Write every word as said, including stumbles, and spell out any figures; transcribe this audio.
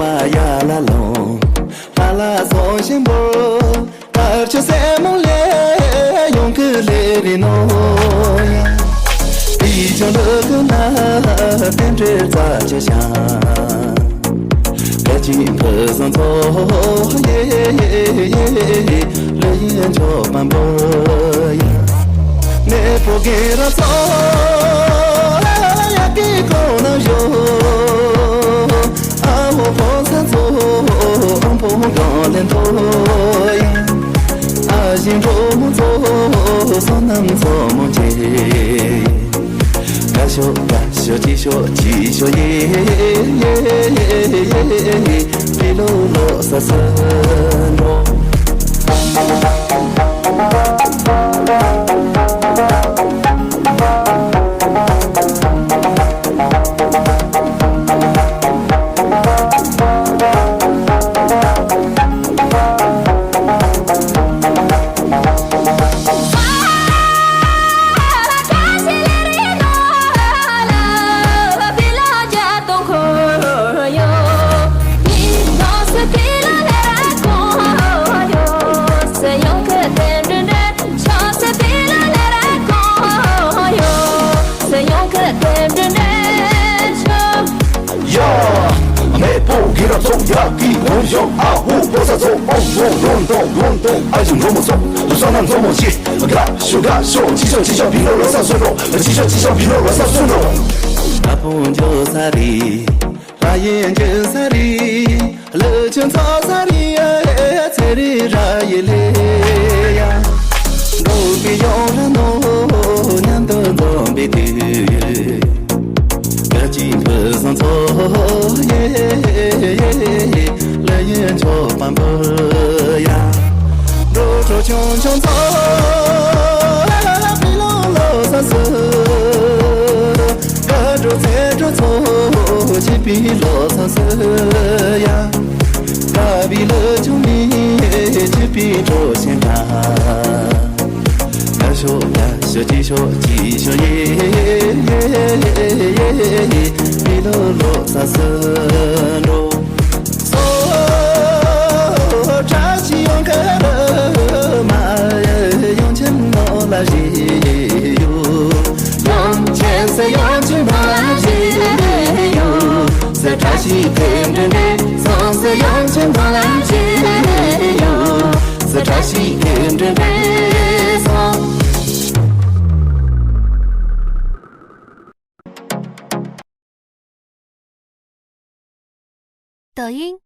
པ་ཡ་ལ་ལོང་། ལ་ལ་སོང་ཞིང་པོ། དཀར་ཆུ་སེ་མོ་ལས་ཡོང་གི་ལེ་རི་ནོ་ཡ། དེ་ཆུ་ལུ་གི་ན་རྟེན་འབྲེལ་རྩ་ཆེ་ཤང་། བཀའ་བཅིངས་ཕུན་སུམ་ཚོགས་ཡེ་ཡེ་ཡེ་ཡེ། ལུ་ཡིན་མཆོག་དཔལ་འབར་ཡ། མེ་ཕོ་གེ་ར་ཚོ་ཡ་གི་གོ་ན་ཡོ། ཨ་ཧོ་ཕོ་ས་ཚོ་ཨོམ་ཕོ་གང་ལེན་ཐོ་ཡ། ཨ་ཞིང་གྲོ་མོ་ཚོ་སོ་ནམ་ཚོ་མོ་ཆེ། ཀ་ཤོ་ཀ་ཤོ་ཅི་ཤོ་ཅི་ཤོ་ཡེ་ཡེ་ཡེ་ཡེ། ཕི་ལོ་ལོ་ས་ས་འགྲོ། ཡ། མེ་ཕོ་གི་ར་ཚོ་ཡ་གི་གོང་ཞོ། ཨ་ཧུ་ཕོ་ས་ཚོ་ཨོ་ཧོ་རོན་ཏོ་རོན་ཏོ། ཨ་ཞུ་འགྲོ་མོ་ཚོ་ལུ་ས་ན་འགྲོ་མོ་ཤི། ག་ཤོ་ག་ཤོ་ཅི་ཤོ་ཅི་ཤོ་བི་ལོ་ལོ་ས་སོ་རོ། ཅི་ཤོ་ཅི་ཤོ་བི་ལོ་ལོ་ས་སོ་རོ། ཨ་ཕུ་འཇོ་ས་རི། ར་ཡེ་འཇོ་ས་རི། ལུ་ཆུ་ཚོ་ས་རི་ཨེ་ཚེ་རི་ར་ཡེ་ལེ་ཡ། འགྲོ་བི་ཡོང་ར་ནོ་མཉམ་དུ་འཛོམས་པའི་དུས། བཀའ་བཅིངས་ཕུན་སུམ་ཚོགས་ཡེ་ཡེ་ཡེ། ལུ་ཡིན་མཆོག་དཔལ་འབར་ཡ། འགྲོ་གྲོ་ཆུང་ཆུང་ཚོ་ལ་ལ་ལ་བི་ལོ་ལོ་ས་སུ། ག་འགྲོ་ཚེ་འགྲོ་ཚོ་ཅི་བི་ལོ་ས་སུ་ཡ། ག་བི་ལོ་ཆུང་མི་ཅི་བི་འགྲོ་ཤེས་ན། ཡ་ཤོ་ཡ་ཤོ་ཅི་ཤོ་ཅི་ཤོ་ཡེ་ཡེ་ཡེ་ཡེ། བི་ལོ་ལོ་ས་སུ་འགྲོ། སོ་བཀྲ་ཤིས་ཡོང་གི་རུ་མ། ཡོང་ཆེན་ནོ་ལ་ཞིག་ཡོད། ཡོང་ཆེན་སེ་ཡོང་ཆེན་ནོ་ལ་ཞིག་ཡོད། སེ་བཀྲ་ཤིས་དེ་འདྲ་འདྲ་སོང་སེ་ཡོང་ཆེན་ནོ་ལ་ཞིག་ཡོད། སེ་བཀྲ་ཤིས་དེ་འདྲ་འདྲ་སོང་། 抖音